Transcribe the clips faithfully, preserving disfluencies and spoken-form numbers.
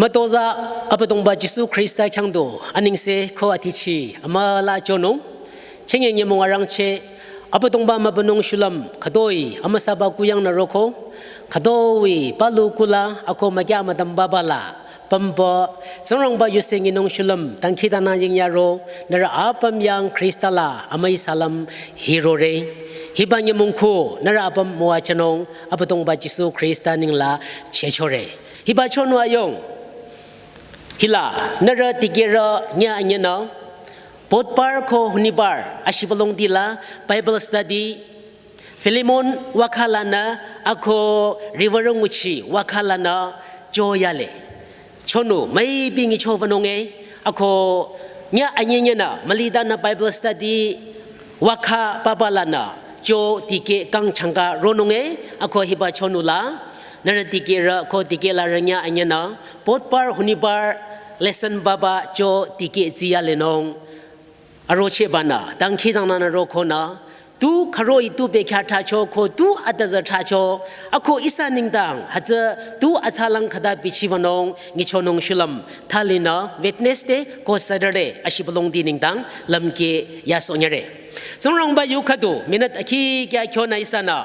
Mütozah Abüdongba Jisu Khrista khyang du anengse ko atichi amüla chonung. Chenge nyümong arangcheh Abüdongba mübünung shulüm khütoi amüsaba kuyangnü roko, khütoi palu kula ako mükyah müdümba bala pümba Tsingrangba yuse nyinung shulüm dangkhidangnang yingyaro, nührü apüm yang Khrista la amüi salam hirore. Hiba nyümong khu nührü apüm müwajünung Abüdongba Jisu Khrista nengla chehchore. Hiba chonu ayung, hila nührü dikehrü nyüh anyünü Budhbar ko Shonibar ashibülung dila Bible study, Philemon wakhalanü ako riwürü nguchi wakhalanü choyale. Chonu müipi nyichowünunge, ako nyüh anyünyünü mülidanü Bible study wakha papalanü cho dikeh kang changka ronunge, ako hiba chonula nührü dikehrü ko dikehlarü nyüh anyünü Budhbar Shonibar lesson papa cho dikeh tsiyalenung arochehbanü dangkhidangnangnü rokonü, tu khüroh-i tu bekhyah thsacho ko tu atüzü thsacho, ako ihsa nengdang hütsü tu atsalang khüta bichiwünung nyichonung shulüm thalinü Wednesday ko Saturday ashibülung di nengdang lümkeh yasohnyüre. Tsingrangba yu khüdu minute akhi kya kyonü ihsanü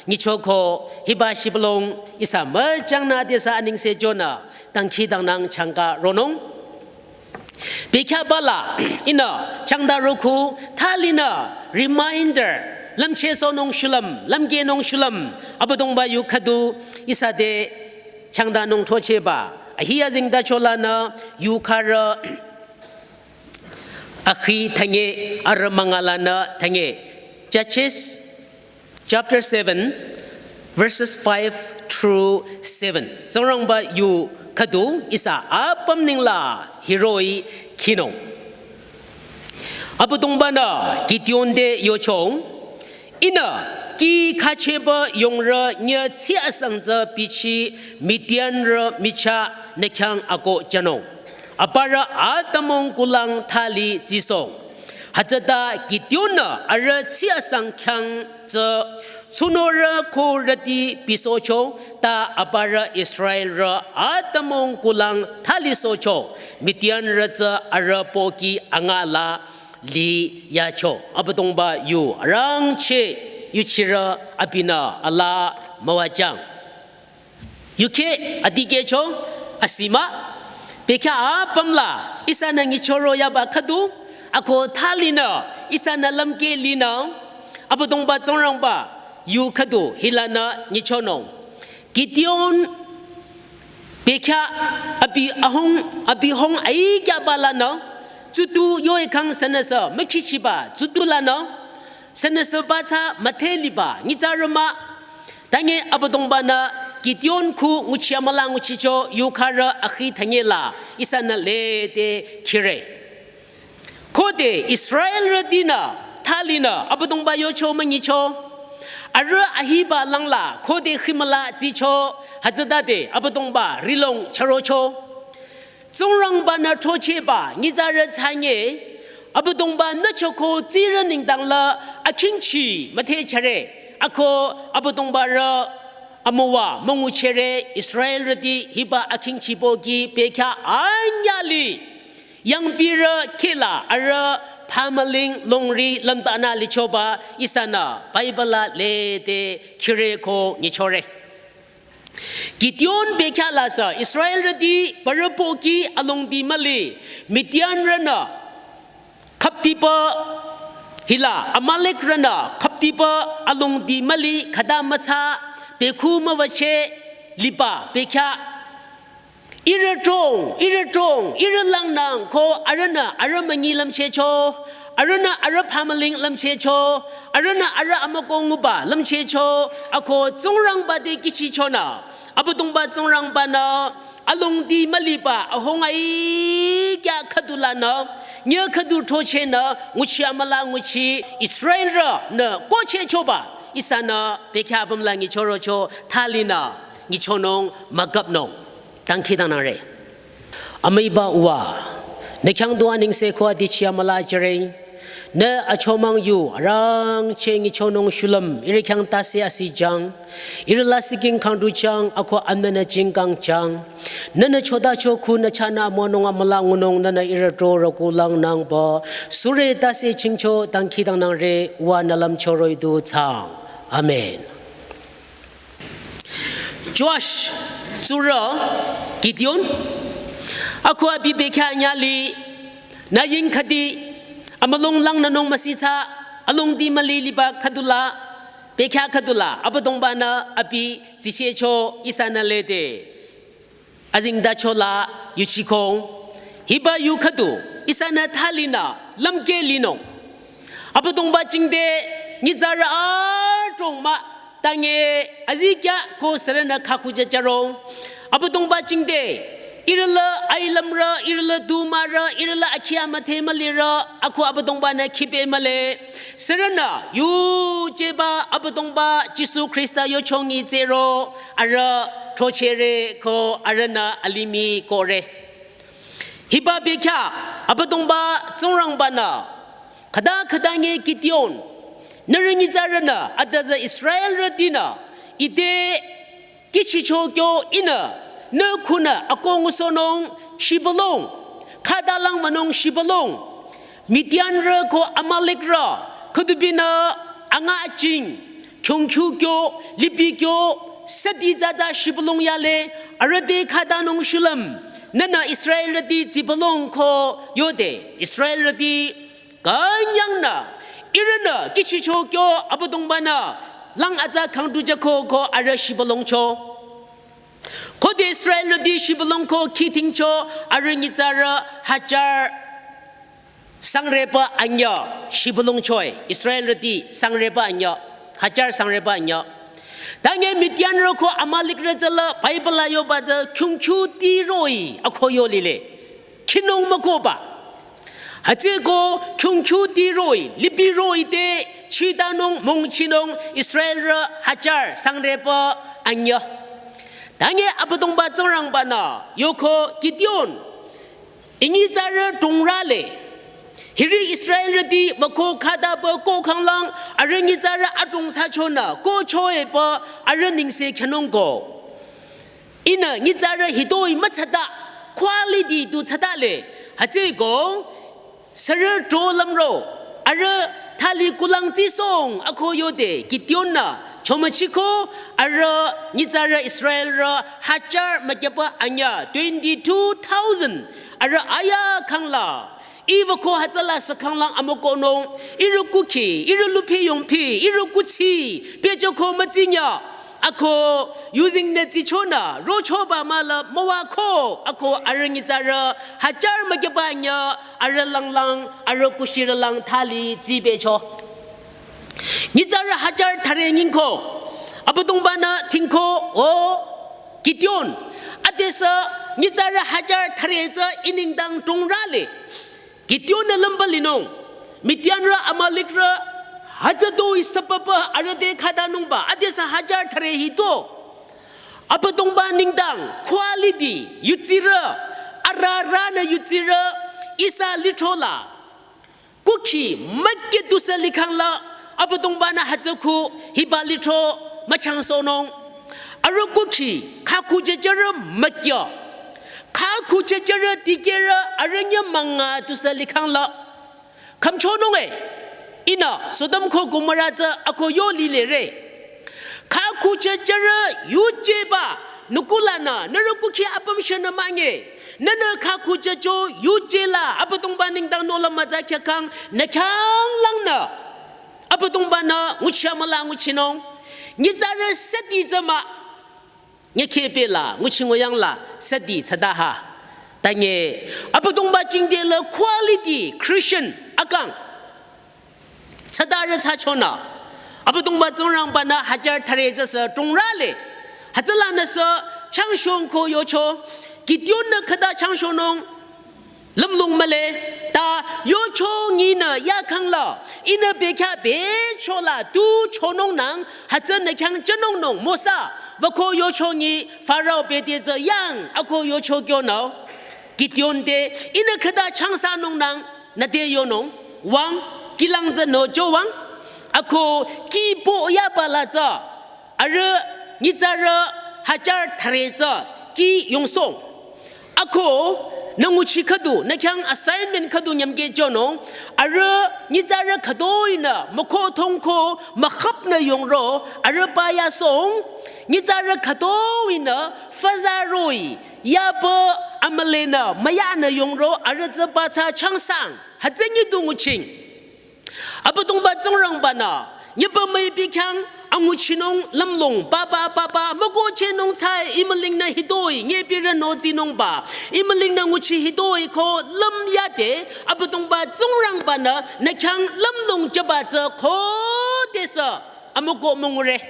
nyichoko hiba shibülung ihsa müchangnü adesü anengse chonü dangkhidangnang changka ronung. Bekhyah bala ihnü changda roko thalinü reminder lümchehsohnung shulüm, lümkehnung shulüm, Abüdongba yu khüdu ihsa te changdanung throchehba ahi azengtacholanü Yukharü akhi thünye arü müngalanü thünye. Judges chapter seven, verses five through seven. Tsingrangba yu khüdu ihsa apüm nengla hiroh-i khinung. Abüdongbanü Gideon te yocho, ihnü kih khacheba yongrü nyüh tsü asang tsü bichi Midianrü michah nü khyang akoh jünung. Aparü atümung kulang thali tsisoh. Hütsüta Gideon-nü arüh tsü asang khyang tsü tsunorü ko rüti bisohcho, ta aparü Israelrü atümung kulang thali sohcho, Midianrü tsü arüh pohki angala liyacho. Abüdongba yu arangcheh yuchirü abinü alaa müwajüng. Yukheh adikehcho, asi mah, bekhyah apümla ihsanü nyichoro yaba khüdu, ako thalinü ihsanü lümkeh linü, Abüdongba Tsingrangba yu khüdu hilanü nyichonung. Gideon bekhyah abi ahung, abi hung aikyaba lanü, tsutu yoekhang sünüsü mükhichiba tsutu lanü, sünüsüba tsü müdhe liba nyitsarü mah, tanye Abüdongbanü Gideon khu nguchi amüla nguchicho Yukharü akhi thünye la ihsanü lede khire. Khode Israelrütinü thalinü Abüdongba yocho münyicho. Arüh ahiba langla khode khimüla tsicho, hütsütade Abüdongba rihlong chürocho. Tsingrangbanü throchehba nyitsarü thsanye, Abüdongbanü choko tsirü nengdang la akhingchi müdhechare, ako Abüdongbarü amüwa münguchere, Israelrüti hiba akhingchi pohki bekhyah anyüh li yangpirü khehla arüh phamüling longri lümtanü lichoba ihsanü Bible la lede khire ko nyichore. Gideon bekhyah lasü Israelrüti parü pohki alongdi müli, Midianrünü khüptipa hila Amalekrünü khüptipa alongdi müli khüta mütsa bekhu müwücheh liba bekhyah. Ihrü trong, ihrü trong, ihrü langnang ko arühnü arüh münyi lümchehcho, arühnü arüh phamüling lümchehcho, arühnü arüh amüko nguba lümchehcho, ako Tsingrangba te kihchichonü, Abüdongba Tsingrangbanü alongdi müliba ahung aikyah khüdu lanü, nyüh khüdu throchehnü nguchi amüla nguchi Israelrünü kohchehchoba ihsanü bekhyah apüm la nyichorocho, thalinü nyichonung mükapnung. Dangkhidangnangre. Amüiba Uwa, nü khyang du anengse ko adichi amüla jüre. Nü achomang yu arangcheh nyichonung shulüm ihrü khyang tase asijang. Ihrü lasih king khangdu jang ako amena jingkang jang. Nünü choda chokhu nü chanü amonung amüla ngunung nünü ihrü tro rükulang nangba. Sure tase chingcho dangkhidangnangre wa nü lümcho roh-i du chang. Amen. Joash, tsurü Gideon, ako abi bekhyah nyüh li, nü ying khüdi, amülung langnünung müsitsa, alongdi müli liba khüdula, bekhyah khüdula, Abüdongba-nü abi zishecho ihsanü lede. Azingdachola yuchikong, hiba yu khüdu, ihsanü thalinü, lümkeh linung. Abüdongba jingte nyitsarü adrong mah, tange azikyah ko sürünü khakhuja jarong. Abüdongba jingte, ihrü la ailümrü, ihrü la dumarü, ihrü la akhi amüdhe mülirü, ako Abüdongba-nü khipe mühle. Sürünü yujeba Abüdongba Jisu Khrista yo chongi tsero, arüh throchehre ko arühnü alimih kohre. Hiba bekhyah Abüdongba Tsingrangba-nü, khüta khüta nge Gideon, nührü nyitsarünü, adüzü Israelrütinü, ite kihchicho kyo ihnü, nü khunü ako ngusohnung shibülung, khüta lang münung shibülung, Midianrü ko Amalekrü, khüdubinü anga aching, khyongkhu kyo, lipi kyo, südi zada shibülung yale, arüh te khütanung shulüm, nünü Israelrüti zibülung ko yode, Israelrüti künyangnü, ihrünü kihchicho kyo Abüdongba-nü, lang atsa khangdu jako ko arüh shibülungcho. Khode Israelrüti shibülung ko khidingcho arüh nyitsarü hajar sangreba anyüh shibülungchoe, Israelrüti sangreba anyüh, hajar sangreba anyüh. Tange Midianrü ko Amalekrü tsüla Bible la yoba tsü khyongkhu ti roh-i ako yo lile. Khinung mükohba. Hütsüko khyongkhu ti roh-i, lipi roh-i te chitanung mongchinung Israelrü hajar sangreba anyüh. Tange Abüdongba Tsingrangba-nü, yoko Gideon, inyitsarü dungrale. Hiri Israelrüti wüko khüta pü ko khanglang, arüh nyitsarü adrong thsachonü, ko choe pü arüh nengse khyünung ko. Ihnü nyitsarü hitoi mütsata, quality tu tsatale. Hütsüko, sürü tro lümro, arüh thali kulang tsisong ako yode Gideon-nü, chomüchiko, arüh nyitsarü Israelrü hajar mükyapa anyüh, twenty-two thousand, arüh aya khangla. Iba ko hütsüla sü khanglang amükohnung, ihrü kukhi, ihrü luphi yongphi, ihrü kuthsi, pehcho ko mütsinyüh, ako using ne tsichonü, rochoba mahla müwako, ako arüh nyitsarü, hajar mükyapa anyüh, arüh langlang, arüh kushirü lang thali tsibecho. Nyitsarü hajar thüre nyingko, Abüdongba-nü tingko, o, Gideon, adesü nyitsarü hajar thüre tsü i nengdang dungrale. Gideon-nü lümba linung, Midianrü Amalekrü, hütsütoi süpapa arüh te khatanungba, adesü hajar thüre hito. Abüdongba nengdang, quality, yutsirü, ararünü yutsirü, ihsa lithrola. Kukhi, mükyü tusü likhangla, Abüdongba-nü hütsüko, hiba lithro, müchangsohnung. Arüh kukhi, khakhu jejere mükyü. Khakhu jejere dikehrü, arüh nyü münga tusü likhangla. Khümchonung e, ihnü, Sodom ko Gomora tsü ako yo lilere. Khakhu jejere yujeba, nü kulanü, nührü kukhi apüm shenü mange. Nünü khakhu jejo yujela, Abüdongba nengdang nola müza khyakang, nü khyanglangnü. Abüdongba-nü nguchi amüla nguchinung. Nyitsarü südi tsü mah. Nyekhepela, nguchi nguyangla, südi tsütaha. Tange, Abüdongba jingtela quality Christian akang. Tsütarü tsüchonü. Abüdongba Tsingrangba-nü hajar thüre tsü sü dungrale. Hütsülanü sü changshong ko yocho. Gideon-nü khüta changshonung. Lümlong mühle, ta yocho nyinü yakhangla, ihnü bekhyah bechola tu chonungnang, hütsünü khyang jünungnung Mosa, wüko yocho nyi Farao bete tsü yang, ako yocho kyonü. Gideon te, ihnü khüta changsanungnang, nü te yonung. wüng, kilang tsü no jo wüng, ako kih po yaba la tsü, arüh nyitsarü hajar thüre tsü kih yongsohng. Ako nü nguchi khüdu, nü khyang assignment khüdu nyümkeh jünung, arüh nyitsarü khütoi nü mükho thongkho mükhapnü yongro, arüh pa yasohng, nyitsarü khütoi nü füza roh-i, yaba amülenü müyanü yongro, arüh tsü pa tsü changsang, hütsü nyi du nguching. Abüdongba Tsingrangba-nü, nyeba müipi khyang anguchinung lümlong, papa, papa, mükohchehnung tsü-i imülingnü hitoi, nyepirü nozinungba, imülingnü nguchi hitoi ko lümyade, Abüdongba Tsingrangba-nü, nü khyang lümlong jüba tsü khodesü, amükoh müngure.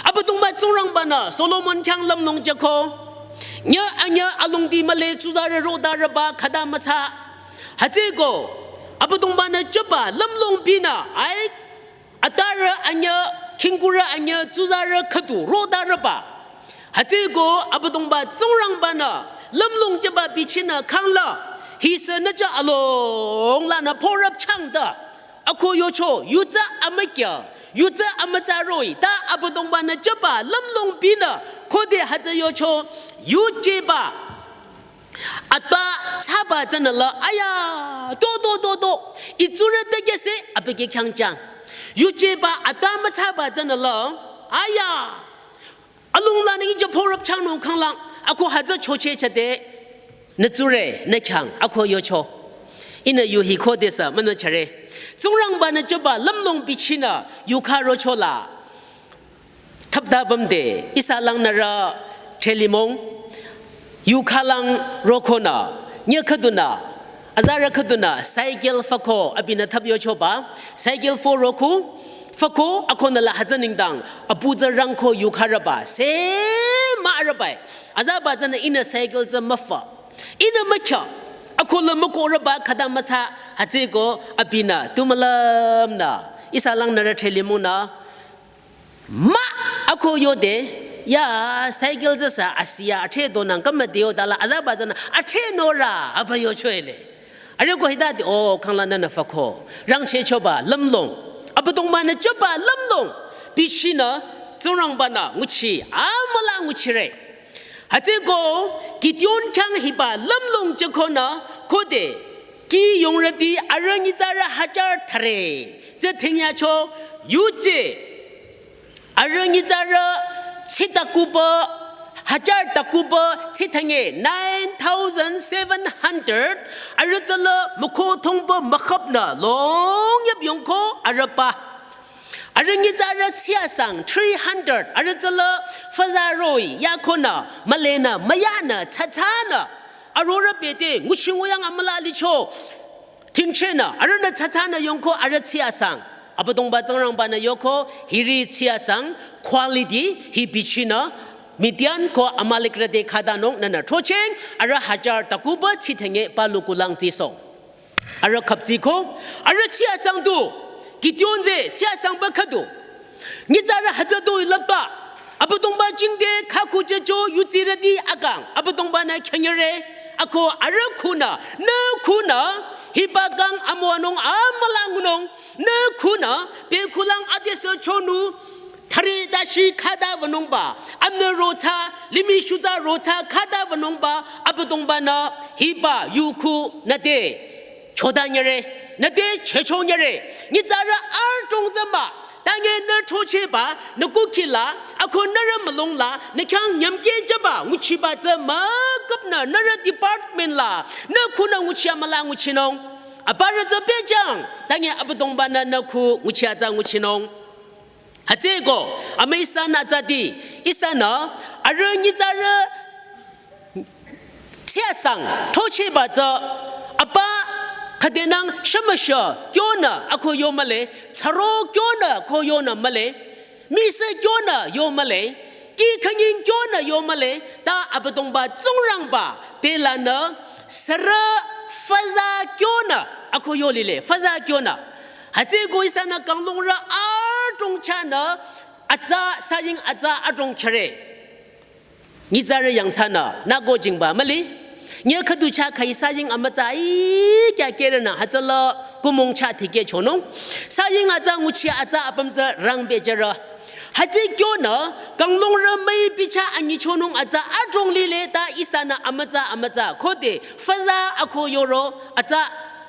Abüdongba Tsingrangba-nü Solomon khyang lümlong jüko. Nyüh anyüh alongdi mühle tsuzarü rotarüba khüta mütsa. Hütsüeko, Abüdongba-nü jüba lümlong binü, ai, atarü anyüh, khingkurü anyüh, tsuzarü khüdu rotarüba. Hütsüeko, Abüdongba Tsingrangba-nü lümlong jüba bichinü khangla, hisü nüja along lanü phorüp changta. Ako yocho, yutsa amükyü, yutsa amütsa roh-i, ta Abüdongba-nü jüba lümlong binü, khode hütsü yocho, yujeba, atba tsaba tsünü la, aya, do, do, do, do, itsurü tekese, abükyü khyang chang. Yujeba, atba mütsaba tsünü la, aya, along lanü ija phorüp changnung khanglang, ako hütsü chocheh chade, nü tsurü, nü khyang, ako yocho. Ihnü yu hi khodesü, münü chare. Tsingrangba-nü jüba lümlong bichinü, yukha rocho la. Thapta bamde, ihsa langnürü, threlimong, yukhalang rokonü, nyüh khüdunü, azarü khüdunü, cycle füko, abinü thap yochoba, cycle fü roko, füko, akonü la hütsü nengdang, apu tsü rangko yukharüba, se mürübai, azaba tsünü ihnü cycle tsü müfü, ihnü mükyü, ako la mükohrüba khüta mütsa, hütsüeko, abinü, tu mülümnü, ihsa langnürü threlimongnü, mah, ako yode, ya, cycle tsüsü, asiya, athe donang, kama deo dala, azaba tsünü, athe nora, apa yochoele. Arüh ko hitade, o, khangla nünü füko, rangcheh choba, lümlong. Abüdongba-nü jüba, lümlong. Bichinü, Tsingrangba-nü, nguchi, amüla nguchire. Hütsüeko, Gideon khyang hiba, lümlong jükonü, khode, kih yongrüti, arüh nyitsarü hajar thüre, tsü thengyacho, yuje, arüh nyitsarü, tsitakuba, hajar takuba, tsithange, nine thousand seven hundred, arüh tsüla, mükho thongba, mükhapnü, long yap yongko, arüh pa. Arüh nyitsarü, tsiasang, three hundred, arüh tsüla, füza roh-i, yakonü, mülenü, müyanü, tsatsanü, arorüh bete, nguchi nguyang amüla licho, tingchehnü, arühnü tsatsanü yongko, arüh tsiasang. Abüdongba Tsingrangba-nü yoko, hiri tsiasang, quality, hi bichinü, Midian ko Amalekrü te khatanung nünü throcheng, arüh hajar takuba tsithange palu kulang tsisohng. Arüh khaptsiko, arüh tsiasang du, Gideon tsü tsiasangba khüdu. Nyitsarü hütsü du ilapba, Abüdongba jingte khakhu jücho yutsirüti akang, Abüdongba-nü khyünyüre, ako arüh khunü, nü khunü, hiba kang amüwanung amüla ngunung, nü khunü, bekhulang adesü chonu, thüre dashi khata wünungba, amnü rotsa, limih shuta rotsa khata wünungba, Abüdongba-nü hiba yukhu nüte chodanyüre, nüte chechonyüre, nyitsarü adrong tsü mah, tange nü throchehba, nü kukhila, ako nührü mülungla, nü khyang nyümkeh jüba, nguchiba tsü müküpnü, nührü department la, nü khunü nguchi amüla nguchinung. Aparü tsü pehjüng, tange Abüdongba-nü nü khu nguchi atsa nguchinung. Hütsüeko, amü ihsanü tsüti, ihsanü, arüh nyitsarü tsiasang, throchehba tsü, apa, khüdenang shümüshü, kyonü, ako yo mühle, tsaro kyonü, ko yonü mühle, misü kyonü, yo mühle, kih khanying kyonü, yo mühle, ta Abüdongba Tsingrangba, belanü, sürü, füza kyonü, ako yo lile, füza kyonü. Hütsüeko ihsanü kanglungrü adrong chahnü, atsa, saying atsa adrong khyüre. Nyitsarü yangthsanü, nü ko jingba müli. Nyüh khüdu chah khüi saying amütsa, i, kya kerünü, hütsüla, Kumong chah tikehchonung. Saying atsa nguchi atsa apüm tsü rangpehjürü. Hütsü kyonü, kanglungrü müipi chah anyichonung atsa adrong lile ta ihsanü amütsa amütsa. Khode, füza ako yoro atsa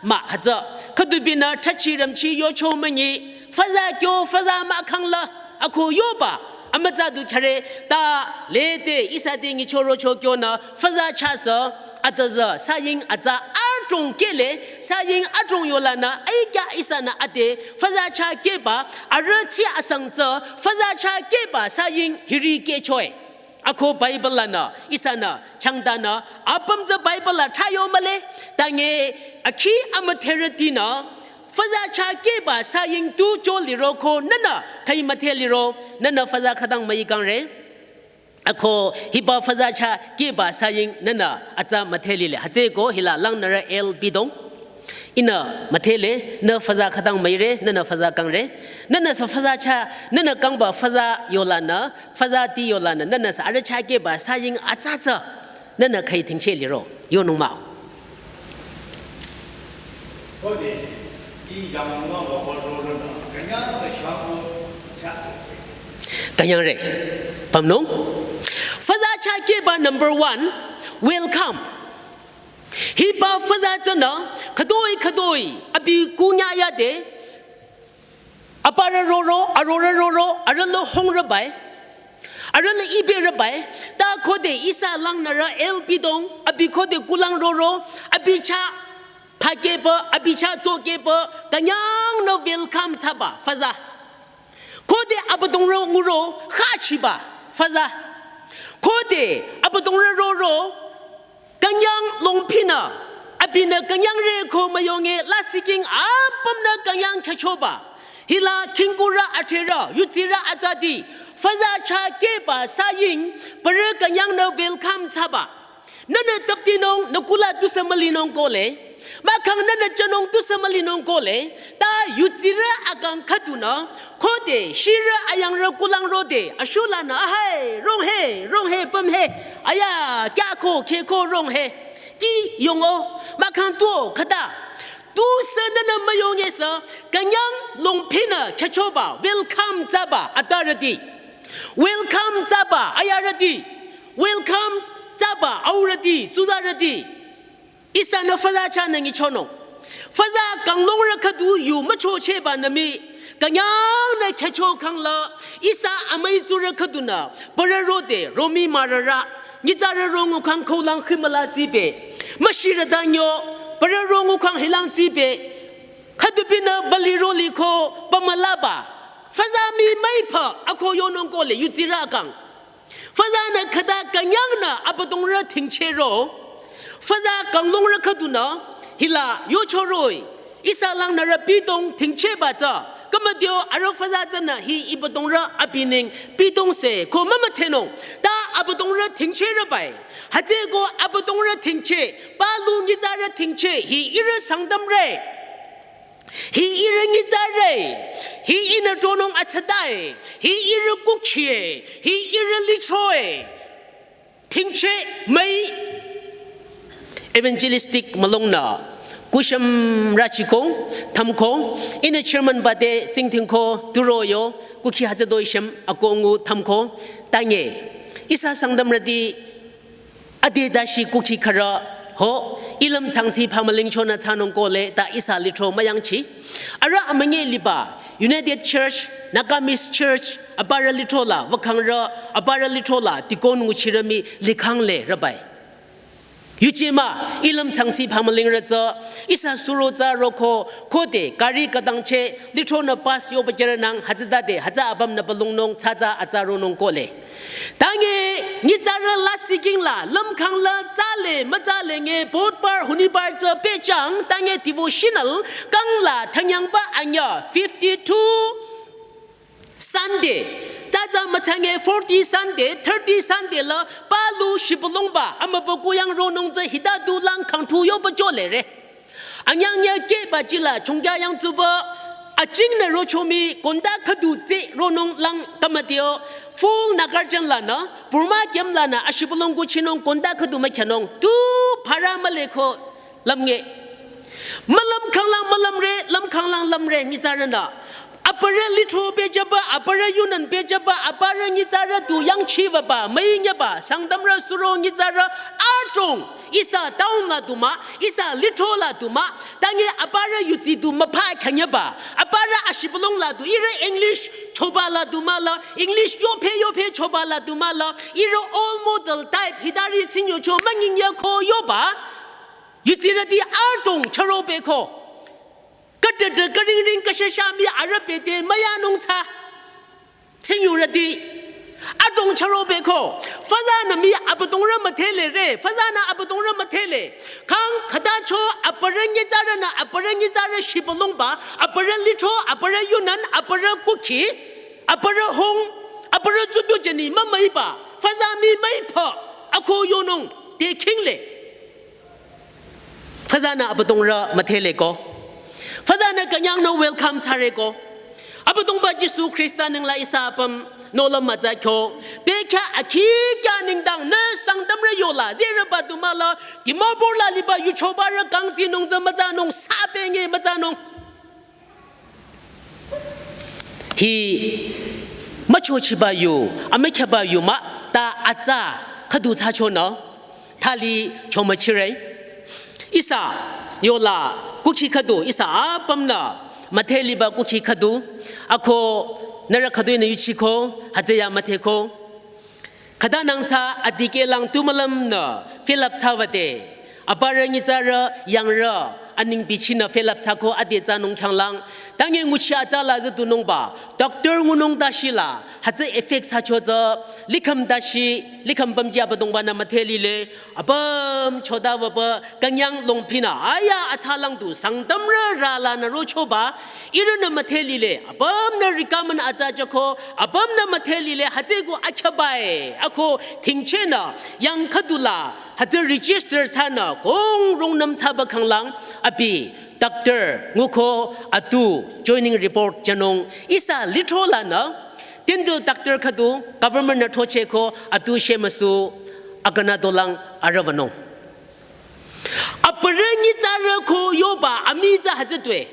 mah hütsü. Khüdubinü thachi ramchi yocho münyi. Füza kyo, füza mah khangla. Ako yoba, amütsa du khyare, ta lete, ihsa te nyichoro cho kyonü, füza chah sü, atüzü, saying atsa adrong kehle, saying adrong yolanü, aikya ihsanü ate, füza chah keba, arüh chi asang tsü, füza chah keba, saying hiri kehchoe. Ako Bible lanü, ihsanü, changdanü, apüm tsü Bible la thayo mühle, tange, akhi amütherütinü, füza chah keba saying tu cho liro ko nünü, khai müthe liro, nünü füza khütang müi kangre. Ako hiba füza chah keba saying nünü, atsa müthe lile. Hütsüko hila langnürü L bidong. Ihnü müthele, nü füza khütang müire, nünü füza kangre. Nünü sü füza chah, nünü kangba füza yolanü, füza ti yolanü, nünü sü arüh chah keba saying atsa tsü. Nünü khai tingche liro, yonung mah. Khode, i yangmüwa waba rorünü, künyang da shabu cha. Künyangre, pümnung. Füza chah keba number one, welcome. Hiba füza tsünü, khütoi khütoi, abi kunya yade, aparü roro, arorü roro, arüh lo hongrü bai, arüh lo iberü bai, ta khode ihsa langnürü L bidong, abi khode kulang roro, abi chah phakeba, abi chah tsokeba, künyangnü welcome thsaba, füza. Khode abüdongrü nguro, khachiba, füza. Khode abüdongrü roro, künyang longphinü, abinü künyangre ko müyonge lasih king apümnü künyang khyüchoba. Hila khingkurü atherü, yutsirü atsati, füza chah keba saying, parü künyangnü welcome thsaba. Nünü tüptinung, nü kula tusü mülinung kohle. Mahkhang nünü jünung tusü mülinung kohle. Ta yutsirü akang khüdunü, khode shirü ayangrü kulang rode, ashulanü, ahai, rong he, rong he, püm he, aya, kya ko, khe ko, rong he, ki yong o, mahkhang tuo, khüta. Tusü nünü müyonge sü, künyang longphinü khyüchoba, welcome thsaba, atarüti. Welcome thsaba, ayarüti. Welcome thsaba, aurüti, tsuzarüti. Ihsanü füza chahnü nyichonung. Füza kanglungrü khüdu yu müchochehba nü mii, künyangnü khyücho khangla, ihsa amüi tsurü khüdunü, parü rode, romi marürü, nyitsarü rongukhang kolang khimüla tsibe, müshirü danyo, parü rongukhang hilang tsibe, khüdubinü bali roli ko pamülaba, füza mii müipü, ako yonung kohle, yutsirü akang. Füzanü khüta künyangnü abüdongrü tingchehro. Füza kanglungrü khüdunü hila yochoroi. Ihsa langnürü bidong tingchehba tsü. Kümüdio arüh füza tsünü hi ibüdongrü abining bidong se ko mümüthenung. Ta abüdongrü tingchehre bai. Hütsüko abüdongrü tingcheh. Palu nyitsarü tingcheh hi ihrü Sangtamre. Hi ihrü nyitsare, hi ihnü tronung atsadae, hi ihrü kukhie, hi ihrü lichoe. Tingcheh müi evangelistic mülungnü, kushüm rachiko, thamko, ihnü chairman bade tsingdhingko, turoyo, kukhi hütsüdoi shüm, akongu thamko, tange. Ihsa Sangtamrüti, ade dashi kukhi khürü ho, ilüm changchi phamüling chonü thsanung kohle ta ihsa lithro müyangchi. Arüh amünyi liba, United Church, Nagamese Church, aparü lithro la, wükhangrü, aparü lithro la, dikon nguchirü mii likhangle rübai. Yuje mah, ilüm changchi phamülingrü tsü, ihsa suro tsü roko, khode, gari khütang cheh, lithronü pass yoba kherünang, hütsütade, hütsü apümnü balungnung, tsatsa atsa ronung kohle. Tange nyitsarü lasih king la, lümkhang la, tsale, mütsale nge, Budhbar, Shonibar tsü pehjüng, tange devotional, kang la, thanyangba anyüh, fifty-two Sunday. Tsatsa mütsange, forty Sunday, thirty Sunday la, palu shibülungba, amübükuh yang ronung tsü hita du lang khangthu yoba jolere. Anyangya keba jila chongja yang tsuba, achingnü rochomi konda khüdu tse ronung lang kamatio, full Nagarjan lanü, Burma kem lanü, ashibülung kuchinung konda khüdu mükyanung, tu para müleko lamnge. Mülüm khanglang mülümre, lüm khanglang lümre, nyitsarünü. Aparü lithro pehjüba, aparü yunan pehjüba, aparü nyitsarü tu yangchiwaba, müinyüba, Sangtamrü suro nyitsarü, adrong, ihsa town la du mah, ihsa lithro la du mah, tangi aparü yudsi du müpha khanyüba, aparü ashibülung la du, ihrü English choba la du mah la, English yophe yophe choba la du mah la, ihrü role model type, hitari tsinyocho münyinyü ko yoba, yudsirüti adrong chüro pehko. Khütete khüringring khüshasha mii arüh pehde müyanung tsü. Tsingyurüti. Adrong chüro pehko. Fazanü mii abüdongrü müdhelere. Fazanü abüdongrü müdhele. Khang khütacho aparü nyitsarünü aparü nyitsarü shibülungba. Aparü lithro, aparü yunan, aparü kukhi. Aparü hong, aparü zudu jeni mümüiba. Faza mii müipü. Ako yonung. Te khingle. Fazanü abüdongrü müdheleko. Fazanü künyangnü welcome thsareko. Abüdongba Jisu Khrista nengla ihsa apüm nohlüm mütsa kyo. Bekhyah akhikya nengdang nü Sangtamrü yola. Zereba du mah la. Dimapur la liba yuchobarü kangtsinung tsü mütsanung, sapenge mütsanung. Hi müchochiba yu, amükyaba yu mah, ta atsa khüdu thsachonü, thali chomüchire. Ihsa, yola, kukhi khüdu, ihsa apümnü, müdheliba kukhi khüdu, ako, nührü khüdu-i nü yuchiko, hütsüya müdheko. Khütanang tsü adikehlang tu mülümnü fill up thsawüde. Aparü nyitsarü yangrü aning bichinü fill up thsako ade thsanung khyanglang. Tangi nguchi atsa la züdunungba. Doctor ngunung tashi la. Hütsü effect thsacho tsü. Likhüm tashi. Likhüm pümji abüdongbanü müdhelile. Apüm chodawüba künyang longphinü. Aya atsalang du Sangtamrü rü lanü rochoba. Ihrünü müdhelile, apümnü recommend atsa jüko, apümnü müdhelile, hütsüko akyabai, ako thingchenü, yang khüdula, hütsü register thsanü, kong rungnüm thsaba khanglang, abi, doctor, nguko, atu, joining report jünung, ihsa lithro lanü, dental doctor khüdu, government nü throchehko, atu shemüsu, akünü dolang, arüwünung. Aparü nyitsarü ko yoba amii tsü hütsütoi.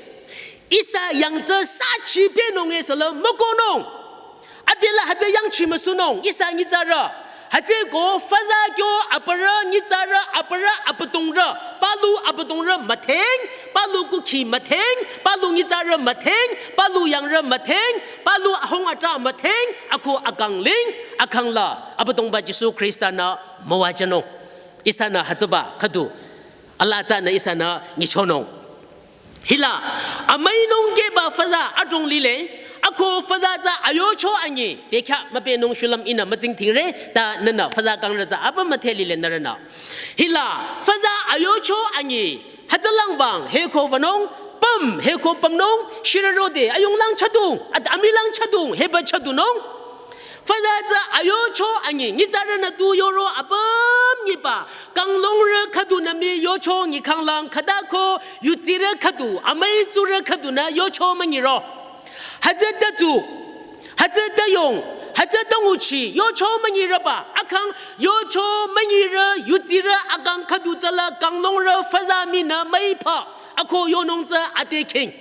Ihsa yang tsü sachi pehnung e sala mükohnung. Adela hütsü yangchi müsunung. Ihsa nyitsarü. Hütsüko faza kyo aparü nyitsarü aparü abüdongrü. Palu abüdongrü müdheng. Palu kukhi müdheng. Palu nyitsarü müdheng. Palu yangrü müdheng. Palu ahung atrah müdheng. Ako akangling. Akhangla. Abüdongba Jisu Khrista nü müwajünung. Ihsanü hütsüba khüdu. Alaa tsünü ihsanü nyichonung. Hila, amüinung keba faza adrong lile, ako faza tsü ayocho anyi, bekhyah müpehnung shulüm ihnü mütsingdhingre, ta nünü faza kangrü tsü apüm müdhelile nührünü. Hila, faza ayocho anyi, hütsülang bang, heko wünung, püm, heko pümnung, shirürode, ayunglang chadung, at amilang chadung, heba chadunung. Faza tsü ayocho anyi, nyitsarünü tu yoro apüm nyiba, kanglungrü khüdunü mii yocho nyikhanglang khütako, yudsirü khüdu, amüi tsurü khüdunü yocho münyiro. Hütsü tatu, hütsü tayong, hütsü tanguchi, yocho münyirüba, akhang yocho münyirü, yudsirü akhang khüdu tsüla kanglungrü faza mii nü müipü, ako yonung tsü atekhing.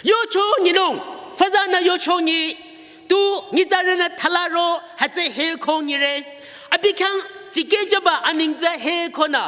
Yocho nyinung, faza nü yocho nyi, tu nyitsarünü thalaro, hütsü heko nyire. Abi khyang, tikehjüba aning tsü heko nü.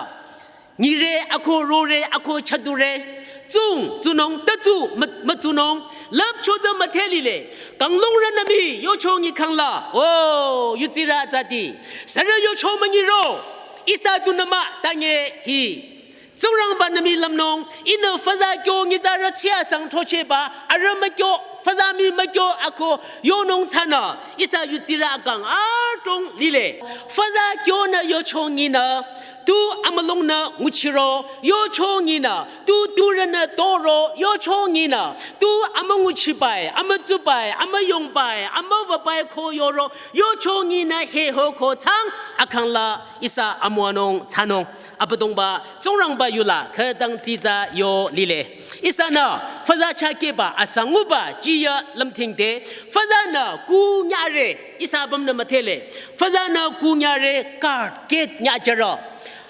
Nyire, ako rore, ako chadure. Tsung, tsunung, tatsu, mü-, mütsunung. Lüpcho tsü müdhelile. Kanglungrünü mii, yocho nyikhangla. O, yudsirü atsati. Sürü yocho münyiro. Ihsa tunü mah, tange hi. Tsingrangba nü mii lümnung, ihnü faza kyo nyitsarü tsiasang throchehba, arüh mükyo, faza mii mükyo ako, yonung tsünü, ihsa yudsirü akhang adrong lile. Faza kyonü yocho nyinü, tu amülungnü nguchiro, yocho nyinü, tu turünü toro, yocho nyinü, tu amünguchibai, amütsubai, amüyongbai, amüwübai ko yoro, yocho nyinü heho ko tsang, akhangla ihsa amüwanung tsünung. Abüdongba, Tsingrangba yula, khütang tsitsa yo lile. Ihsanü, faza chakeba, asanguba, jiya lümthingde, fazanü kunyare, ihsa apümnü müdhele, fazanü kunyare, card, gate nyajüro.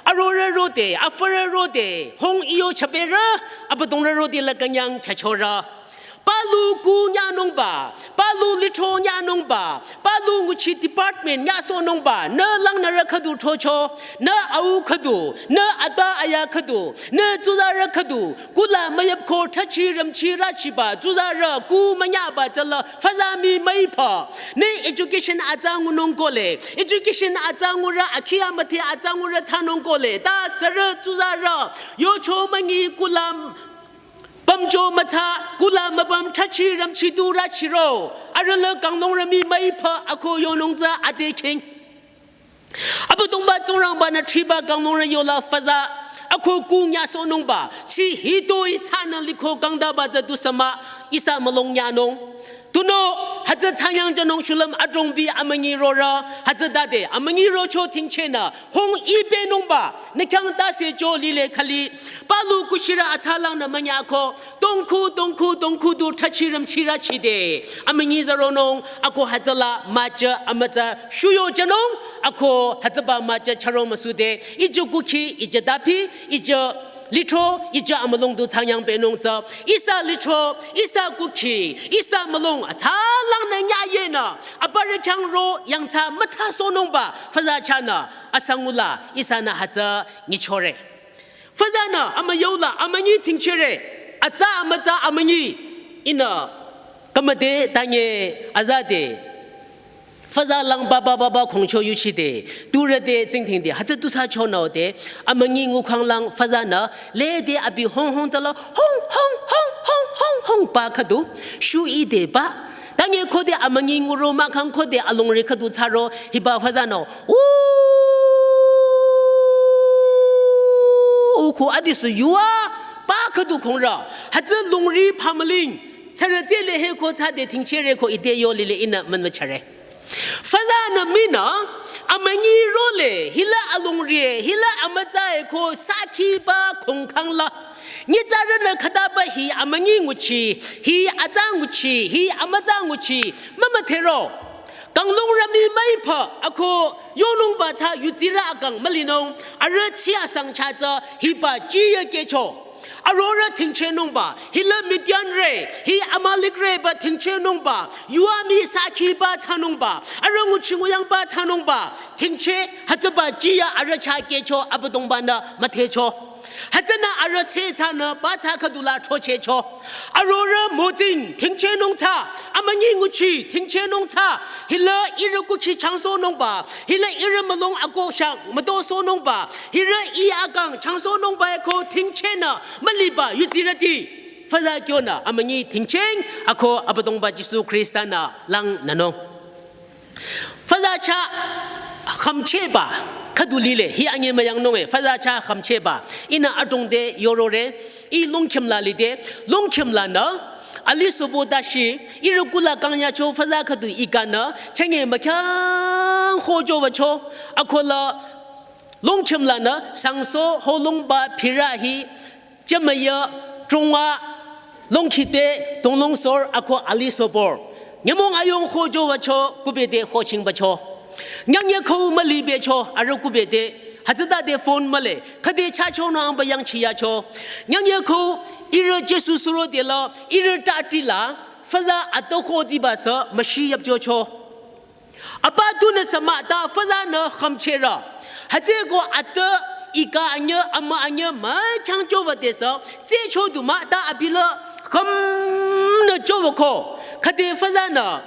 Arorü rode, afürü rode, hong iyo chapürü, abüdongrü rode la künyang khyachorü. Palu ku nyanungba, palu lithro nyanungba, palu nguchi department nyasohnungba, nü langnürü khüdu throcho, nü au khüdu, nü ata aya khüdu, nü tsuzarü khüdu, kula müyüpko thachi rümchi rachiba, tsuzarü ku münyaba tsüla, füza mii müipü, nü education atsa ngunung kohle, education atsa ngurü, akhi amüdhe atsa ngurü thsanung kohle, ta sürü tsuzarü, yocho münyi kula pümcho mütsa, kula müpüm thachi rümchi du rachiro, arüh la kanglungrü mii müipü ako yonung tsü ade khing. Abüdongba Tsingrangba-nü thriba kanglungrü yola füza, ako ku nyasohnungba, chi hitoi thsanü liko kangdaba tsü du sü mah, ihsa mülung nyanung. Tunüo, hütsü thsangnyang jünung shulüm adrongbi amünyi rorü, hütsütade, amünyi rocho tingchehnü, hong ipehnungba, nü khyang tase jo lile khali, palu kushirü atsalangnü münyako, tongkhu, tongkhu, tongkhu du thachi rümchi rachide, amünyi zaronung, ako hütsüla müjü, amütsa, shuyo jünung, ako hütsüba müjü charo müsude, ijü kukhi, ijü dapi, ijü lithro, ijü amülung du thsangnyang pehnung tsü, ihsa lithro, ihsa kukhi, ihsa mülung, atsalangnü nyayenü, aparü khyang ro yangthsa mütsasohnungba, füza chahnü, asangula, ihsanü hütsü nyichore. Füzanü, amüyola, amünyi tingchehre, atsa amütsa amünyi, ihnü, kümüde tanye, azade, füza lang baba baba khongcho yuchide, turüde tsingdhingde, hütsü tusü chonüode, amünyi ngukhang lang füzanü, lede abi hong hong tsüla, hong, hong, hong, hong, hong, hong, ba khüdu, shu ide ba. Tanye khode amünyi nguro mahkhang khode alongri khüdu thsaro, hiba füzanü, u, u, khu adisü yua, ba khüdu khongrü, hütsü longri phamüling, tsürü tsele he ko tsüde tingchehre ko ide yo lile ihnü münmüchare. Füzanü minü, amünyi role, hila alongrie, hila amütsae ko sakhiba khongkhang la. Nyitsarünü khütaba hi amünyi nguchi, hi atsa nguchi, hi amütsa nguchi, mümüdhero. Kanglungrü mii müipü, ako yonungba tsü yutsirü akang mülinung, arüh chi asang chatsü, hiba chiya kehcho. Arorü tingchehnungba, hila Midianre, hi Amalekreba tingchehnungba, yua mii sakhiba thsanungba, arüh nguchi nguyangba thsanungba, tingcheh, hütsüba chiya arüh chah kehcho Abüdongba-nü müdhecho. Hütsünü arüh tsü thsanü ba tsü khüdula throchehcho. Arorü mütsing, tingchehnung tsü, amünyi nguchi, tingchehnung tsü, hila ihrü kukhi changsohnungba, hila ihrü mülung akoh shang mütosohnungba, hila i akang changsohnungba eko tingchehnü müliba yutsirüti. Füza kyonü amünyi tingchehng ako Abüdongba Jisu Khrista-nü langnünung. Füza chah khümchehba khüdu lile, hi anyemüyangnunge, füza chah khümchehba. Ihnü adrongde yorore, i longkhim la lide, longkhim lanü, alisohbo dashi, ihrü kula kangyacho füza khüdu ikanü, chenge mükhyang hojo wücho, akola longkhim lanü, sangso holongba phira hi, jümüya, trongwa, longkhite, tonglongsor, ako alisohbor. Nyümong ayong hojo wücho, kubede hoching bacho. Nyangye ko mülibecho, arüh kubede, hütsütade phone mühle, khüde chachonü angba yangchiyacho. Nyangye ko, ihrü Jisu surodela, ihrü tatila, füza ato khodiba sü, müshi yapjocho. Apa tunü sü mah ta füzanü khümchehrü. Hütsüeko atü ika anyü, amü anyü, mükhyang chowüde sü, tsü chodu mah ta abila khümnü chowüko. Khüde füzanü.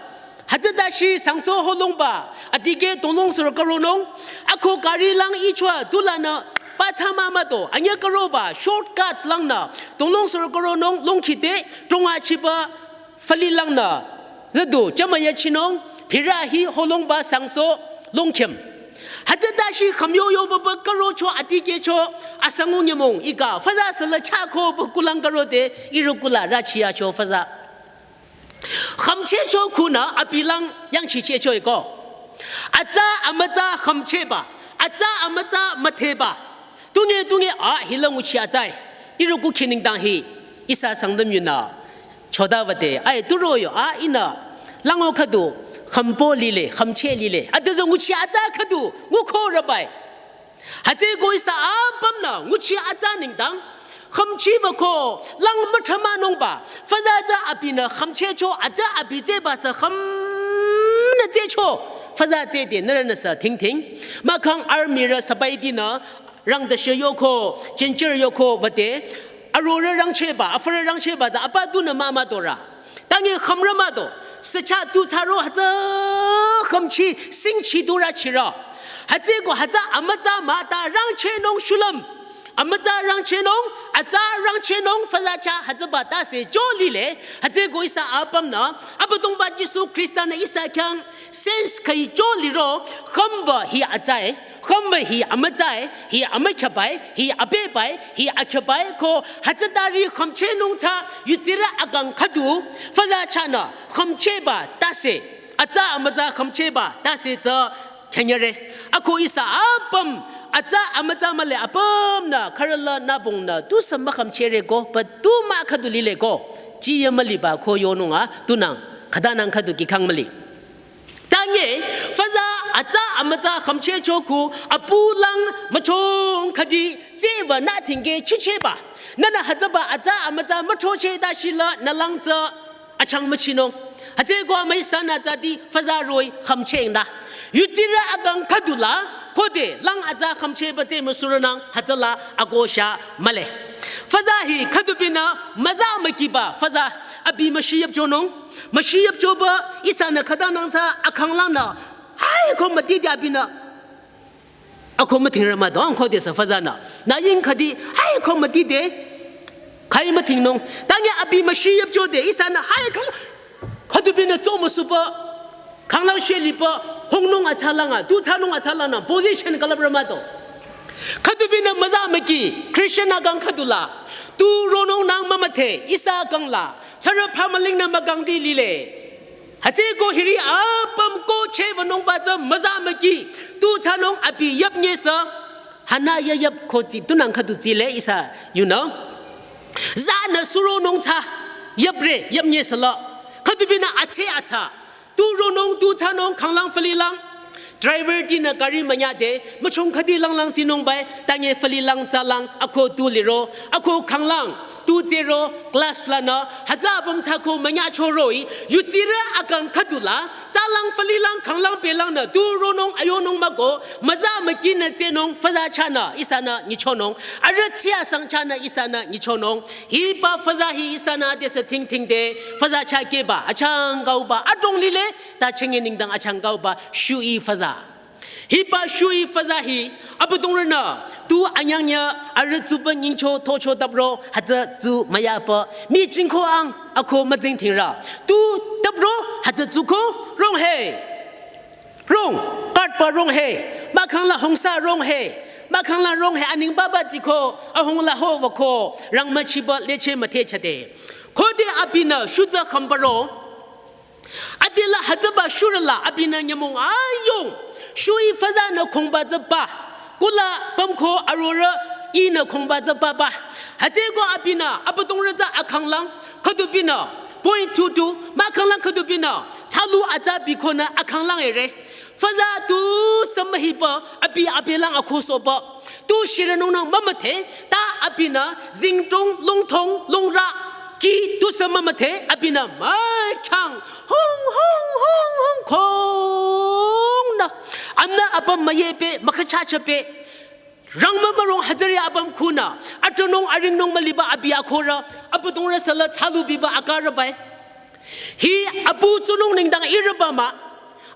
Hütsü dashi sangso holongba. Adikeh tonglongsor karonung. Ako gari lang ichwa tulanü. Pathsa mah mah to. Anyü karoba. Shortcut langnü. Tonglongsor karonung. Longkhite. Tronga chiba. Fali langnü, züdu, jümüya chinung, phira hi holongba sangso, longkhim. Hütsü dashi khümyoyo baba karocho adikehcho, asangu nyümong, ika, füza sala chako ba kulang karode, ihrü kula rachiyacho füza. Khümchehcho khunü, abilang yangchichehcho eko. Atsa amütsa khümchehba, atsa amütsa müdheba. Tunge, tunge, a, hila nguchi atsai. Ihrü kukhi nengdang hi, ihsa Sangtam yunü. Choda wüde, ai, turo yo, a, ihnü. Lango khüdu, khümpo lile, khümcheh lile. Adüzü nguchi atsa khüdu, nguko rabai. Hütsüeko ihsa apümnü nguchi atsa nengdang khümchiba ko lang müthramanungba, füza tsü abinü khümchehcho, ade abi tsehba tsü khümnü tsehcho, füza tsehde nührünü sü thingthing. Mahkhang armyrü sabaidinü rangdashe yoko, chenchir yoko bade, arorü rangchehba, afürü rangchehba tsü apa dunü mah müdorü. Tangi khümrü müdo, sücha tu thsaro hütsü khümchi, singchi durü chirü. Hütsüeko hütsü amütsa mah ta rangchehnung shulüm. Amütsa rangchehnung, atsa rangchehnung, füza chah hütsüba tase cho lile. Hütsüeko ihsa apümnü, Abüdongba Jisu Khrista-nü ihsa khyang sense khüi cho liro, khümba hi atsae, khümba hi amütsae, hi amükhyabae, hi abebae, hi akhyabae ko hütsütari khümchehnung tsü yutsirü akang khüdu, füza chahnü khümchehba tase, atsa amütsa khümchehba tase tsü khenyere. Ako ihsa apüm atsa amütsa mühle apümnü khürüla nübongnü tusü mükhümchehre ko, pa tu mah khüdu lile ko, chiye müliba ko yonung a tunang, khütanang khüdu kikhang müli. Tangi, füza atsa amütsa khümchehcho ku, apulang müchong khüdi, tsehba nü thingke chichehba. Nünü hütsüba atsa amütsa müthrocheh ta shila nü lang tsü achang müchinung. Hütsüeko amüi sanü tsüdi füza roh-i khümchehnü. Yutsirü akang khüdula, khode lang atsa khümchehba tseh müsurünang hütsüla akosha mühle. Füza hi khüdubinü müza mükiba, füza abi müshi yüpchonung. Müshi yüpchoba ihsanü khütanang tsü akhanglangnü, hai ko mütide abinü. Ako müthingrü müdo, ang khodesü füzanü. Nü ying khüdi, hai ko mütide. Khüi müthingnung. Tangi abi müshi yüpchode, ihsanü, hai ko, khüdubinü tsomüsuba. Khanglang sheliba, hongnung atsalang a, tu thsanung atsalang nü, position külüprü müdo. Khüdubinü müza müki, Christian akang khüdula. Tu ronung nang mümüdhe, ihsa akangla. Tsürü phamülingnü mükangdi lile. Hütsüeko hiri apüm ko chehbanungba tsü müza müki, tu thsanung abi yüpnyesü, hana ya yüp ko tsi, tunang khüdu tsile ihsa, you know. Zanü suronung tsü, yüpre, yüpnyesüla. Khüdubinü atse atsa. Tu ronung, tu thsanung, khanglang fülilang. Driver tinü gari münyade, müchong khüdi langlang tsinungbae, tangi fülilang tsalang, ako tu liro, ako khanglang, tu tsehro, glass lanü, hütsü apüm tsü ko münyacho roh-i, yutsirü akang khüdula, tsalang fülilang, khanglang pelangnü, tu ronung, ayonung müko, müza mükinü tsehnung, füza chahnü, ihsanü, nyichonung, arüh tsiasang chahnü, ihsanü, nyichonung, hiba füza hi ihsanü, adesü thingthingde, füza chah keba, achang kauba, adrong lile, ta chenge nengdang achang kauba, shui füza. Hiba shui füza hi, Abüdongrünü, tu anyangnya, arüh tsuba nyingcho, tocho tapro, hütsü tsu müyapa, mi jingko ang, ako müzing thingrü. Tu tapro, hütsü tsuko, rong he. Rong, katpa rong he. Mahkhangla hongsa rong he. Mahkhangla rong he, aning baba tsiko, ahongla ho wako, rang müchiba, leche müthe chade. Khode abinü, shuza khambaro, Adela hütsüba shurüla abinü nyümong ayong. Shui füzanü khongba tsüba. Kula pümko arorü inü khongba tsüba ba. Hütsüeko abinü Abüdongrü tsü akhanglang khüdubinü. Point two two. Mahkhanglang khüdubinü. Thsalu atsa bikonü akhanglang ere. Füza tusü mühiba abi abelang akhosohba. Tu shirünungnang mümüdhe, ta abinü zingtong, longtong, longra, ki tusü mümüdhe, abinü mükhyang, hung, hung, hung, hung, khongnü. Amnü apüm müyepü, mükhachachape. Rangmü mürong hütsüri apüm khunü. Atunung, aringnung müliba abi akhorü. Abüdongrü süla thsalu biba akarübae. Hi apu tsunung nengdang irüba mah.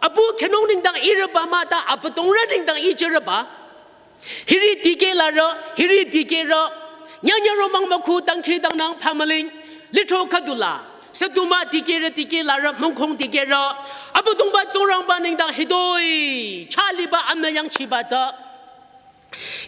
Apu khenung nengdang irüba mah ta Abüdongrü nengdang ichirüba. Hiri dikeh larü, hiri dikehrü, nyanya romang mükhu dangkhidangnang phamüling, lithro khüdula, süduma dikehrü dikeh larü, mongkhong dikehrü, Abüdongba Tsingrangba nengdang hitoi, chaliba amnü yangchiba tsü.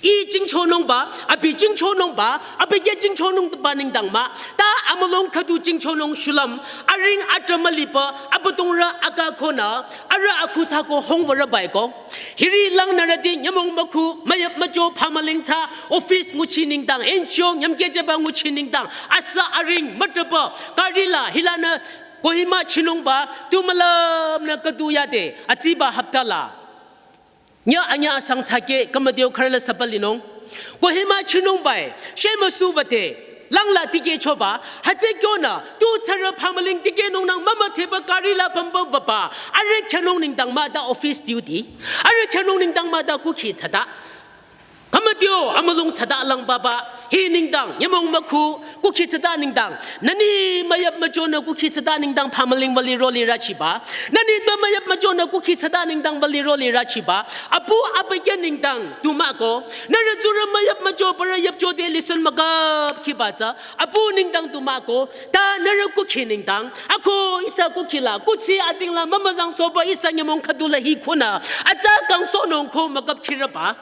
I jingchonungba, abi jingchonungba, abi ye jingchonungba nengdang mah, ta amülung khüdu jingchonung shulüm, aring atrü müliba, Abüdongrü aka khonü, arüh akhu thsako hongbarübae ko. Hiri langnürüti nyümong mükhu, müyüp müjo phamüling thsa, office nguchi nengdang, N G O nyümkejeba nguchi nengdang, asa aring mütrüba, gari la, hilanü, Kohima chinungba, tu mülümnü khüdu yade, atsiba hapta la. Nya anya asang thsake kamadeo kharala sabalinung. Kohima chinung bai, shema su bate, langla tike choba, hütsü kyonü, tu tsara pamaling tike nung nang mama theba kari la pamba baba, are kyanung ningdang ma da office duty, are kyanung ningdang ma da kukhi tsada. Kamadeo, amalung tsada lang baba, hi ningdang, nyamong maku, kukhi tsada ningdang, nani mayap majona kukhi tsada ningdang pamaling wali roli rachiba, nani ba mayap majona kukhi tsada ningdang wali roli rachiba, apu abeke ningdang, tumako, nara zura mayap majo para yap jode listen magap kiba tsü, apu ningdang tumako, ta nara kukhi ningdang, ako ihsa kukhi la, kuchi ating la, mama zang soba ihsa nyamong khadula hi kuna, atsa kang sonong ko magap kiraba.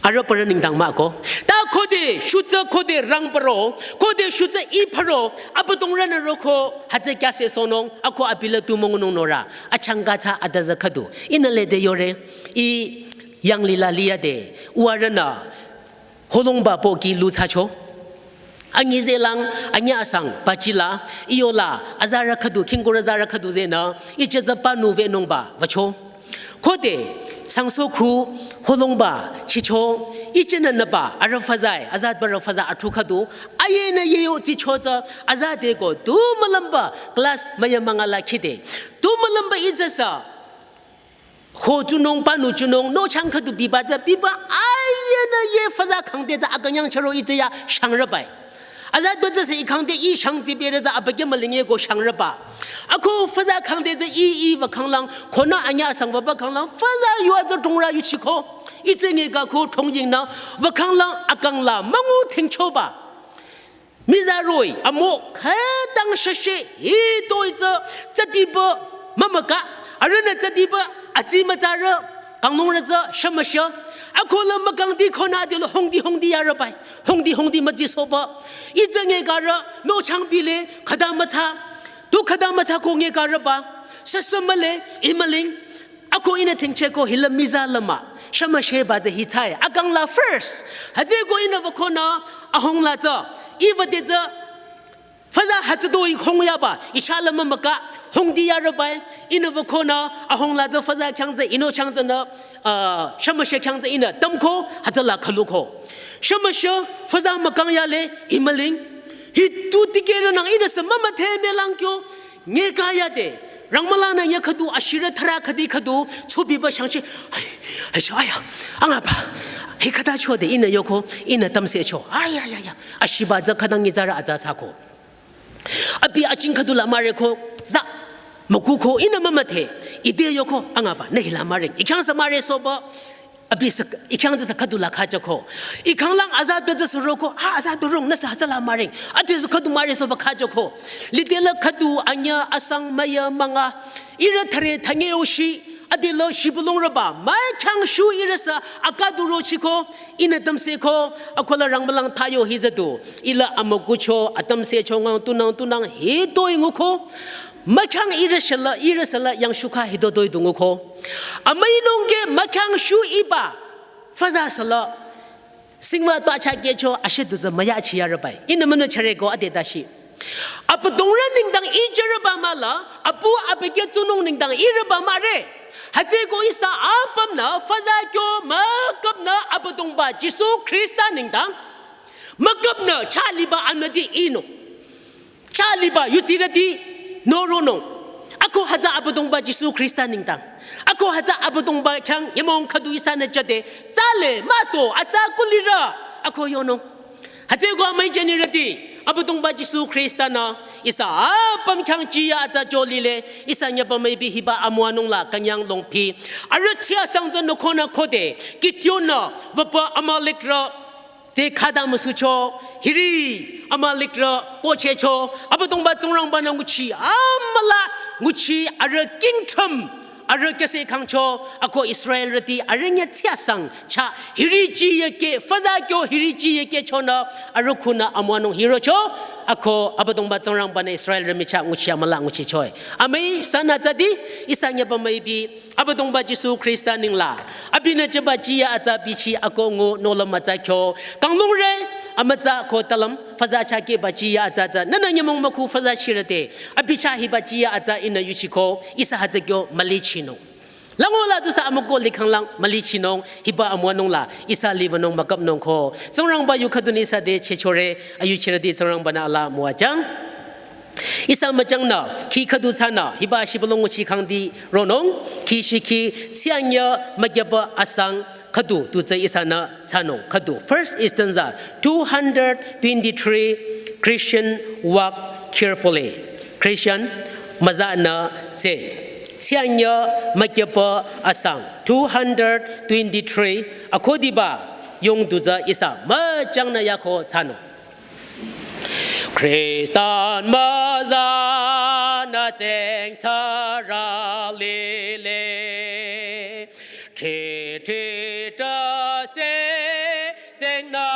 Arüh para ningdang mako. Ta khode, shutsa khode rang paro, khode shutsa i paro, abüdong rana roko, hütsü kyase sonong, ako abila tu mongunung nora, achangka tsü adaza khadu, ina lede yore, i yang lila liya de, uarana, holongba poki lu tsacho. Anyi zelang, anya asang, pachila, iyola, azara khadu, kingura zara khadu zena, iche zapa nu ve nongba, vacho. Khode, sangso khu, holongba, chicho, iche na naba, arüh fazai, azat ba arüh faza atru khadu, aye na ye yo ticho za, azat de go, tu malamba, class maya mangala khide, tu malamba izasa, ho chunung, panu chunung, no chang khadu biba za, biba, aye na ye faza khangde za, akanyang charo iche ya, shang rabai. Aza do tsü se i khangde i shang zi bere tsü abükyü malinge ko shang rüba. Ako faza khangde tsü i i va khanglang, khonü anya asang va ba khanglang, faza yua tsü tongra yuchiko. I tsü nge ka ko tongying nü, va khanglang akang la, mangu tingchoba. Miza roi, amo, khetang shashe, hi toi tsü, tsü diba, mamaka, arühnü tsü diba, atsi matsarü, kanglungrü tsü, shamasha. Ako la makang di khonü di lo hongdi hongdi ya rübai. Hongdi hongdi maji soba. I tsü nge ka rü, no chang bile, khada matsa. Tu khada matsa ko nge ka rüba. Sasa male, imaling. Ako ina tingche ko hila miza lama. Shamashe ba de hi tsai. Akang la first. Hütsü ko ina va khonü, ahong la tsü. I va de tsü. Faza hütsü do i hong ya ba, i cha la mamaka, hongdi ya rübai, ina va khonü, ahong la tsü faza khyang tsü, ino chang tsü nü, ah, shamasha khyang tsü ina, tamko, hütsü la khaluko. Shamasha, faza makang ya le, imaling, hi tu tikeh rü nang ina sa mama the me lang kyo, nge ka ya de, rangmala nü ya khadu, ashira thara khadi khadu, tsubi ba shangchi, ai, ai, cho, aya, anga ba, hi khada cho de, ina yoko, ina tamse cho, aya, ya, ya, ashiba tsü khadang ngi tsara aza sako. Abi aching khadu la mare ko, za, maku ko, ina mama the, ide yoko, anga ba, nahi la mare, i khyang sa mare soba, abi sa, i khyang sa khadu la khaja ko. I khang lang aza do sa roko, ha, aza do rong, na sa sa la mare, ate sa khadu mare soba khaja ko. Lide la khadu, anya, asang, maya, manga, ira thare, thange oshi, ade lo shibulong rüba, mai khyang shu ira sa, aka du ro chiko, ina tamse ko, ako la rangbalang thayo hi zadu, ila amaku cho, atamse cho ngang tunang tunang, hi toi nguko, mai khyang ira shala, ira sala, yang shuka hi do doi du nguko. Amai nongge, mai khyang shu iba, faza sala, singwa twa cha ke cho, ashe du za maya chi ya rübai, ina mano chare ko, ade dashi. Abüdongrü nengdang i jürüba mah la, apu abükyü tsunung nengdang i rüba mah re. Hütsüko ihsa apümnü, faza kyo müküpnü Abüdongba Jisu Khrista nengdang. Müküpnü chaliba anüti inung. Chaliba yutsirüti noronung. Ako hütsü Abüdongba Jisu Khrista nengdang. Ako hütsü Abüdongba khyang nyümong khüdu ihsanü jüde. Tsale, müso, atsa kulirü. Ako yonung. Hütsüko amüi jünirüti, Abüdongba Jisu Khrista-nü, ihsa apüm khyang jiyü atsa jolile, ihsa nyüba müipi hiba amüwanung la künyang longpi. Arüh chia sangtsü nü khonü khode, Gideon-nü, wüpü Amalekrü, te khüta müsucho, hiri Amalekrü, kochehcho, Abüdongba Tsingrangba-nü nguchi, amüla, nguchi, arüh kingdom, arüh kyüse khangcho, ako Israelrüti, arüh nyü chia sang, cha, hiri jiyü ke, faza kyo hiri jiyü ke chonü, arüh khunü amüwanung hirocho, ako Abüdongba Tsingrangba-nü Israelrü michah nguchi amüla nguchichoe. Amüi sanü tsadi, ihsa nyüba müipi, Abüdongba Jisu Khrista nengla. Abinü jüba jiyü atsa bichi ako ngu nola mütsa kyo. Kanglungre, amütsa ko talüm, faza cha keba jiyü atsa tsa. Nünü nyümong müku faza shirüte. Abi cha hiba jiyü atsa ihnü yuchiko, ihsa hütsü kyo mülichinung. Lango la tusü amüko likhanglang mülichinung, hiba amüwanung la ihsa liwünung müküpnung ko. Tsingrangba yu khüdunü ihsa te chechore, ayuchirüti Tsingrangba-nü alaa müwajüng. Ihsa müchangnü, khi khüdu thsanü, hiba shibülung nguchi khangdi ronung, khi shikhi, tsiangya mükyaba asang, khüdu tu tsü ihsanü thsanung, khüdu. First stanza, two hundred twenty-three, Christian walk carefully. Christian, müzanü tsü. Tsiangya mükyaba asang, two hundred twenty-three, akhudiba, yung tu tsü ihsa, müchangnü yako thsanung. Christian müzanü tseng tsara lile. Titi tase tseng nü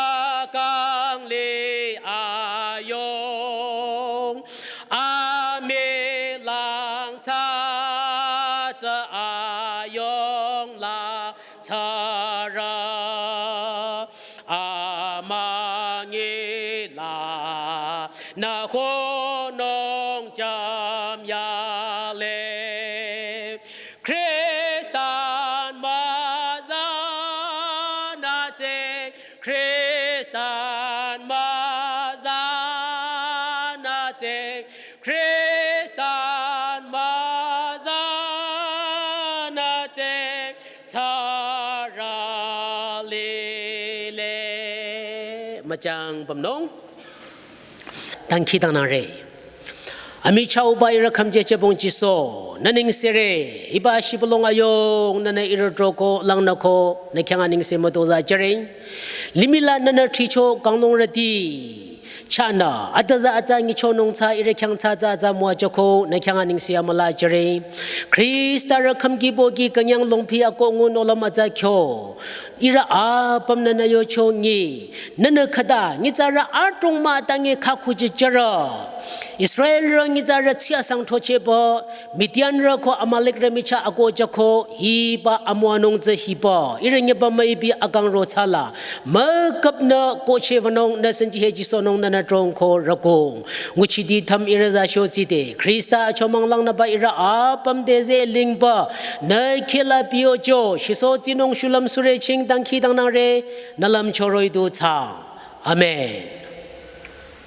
kangli ayong. Amilang tsatsa ayong la tsara. Amangila nü khonung jam yale. Christian müzanü tsü, Christian müzanü tsü, Christian müzanü tsü, tsara lile. Müchang pümnung. Dangkhidangnangre. Amichahba ihrü khümchehchehbong Jisu, nü nengsere, hiba shibülung ayong, nünü ihrü troko, langnü ko, nü khyang anengse mütozah jüre. Limih la nünü thricho kanglungrüti. Chahnü, atüza atsa nyichonung tsü ihrü khyang tsatsa atsa müwajüko, nü khyang anengse amüla jüre. Khrista rü khümkibo ki künyang longpi ako ngu nohlüm atsa kyo. Ihrü apümnü nü yocho nyi. Nünü khüta, nyitsarü adrong mah ta nyi khakhuchi jüre. Israelrü nyitsarü tsiasang thochehba, Midianrü ko Amalekrü michah ako jüko, hiba amüwanung tsü hiba. Ihrü nyiba müipi akang ro tsüla. Müküpnü kohcheh wünung nü senji he Jisunung nünü trong ko rükong. Nguchiti tham ihrü za sho tside. Khrista achomang langnüba ihrü apüm te ze lingba. Nü khehla piyocho. Shiso tsinung shulüm süreching dangkhidangnangre. Nü lümcho roh-i du tsang. Amen.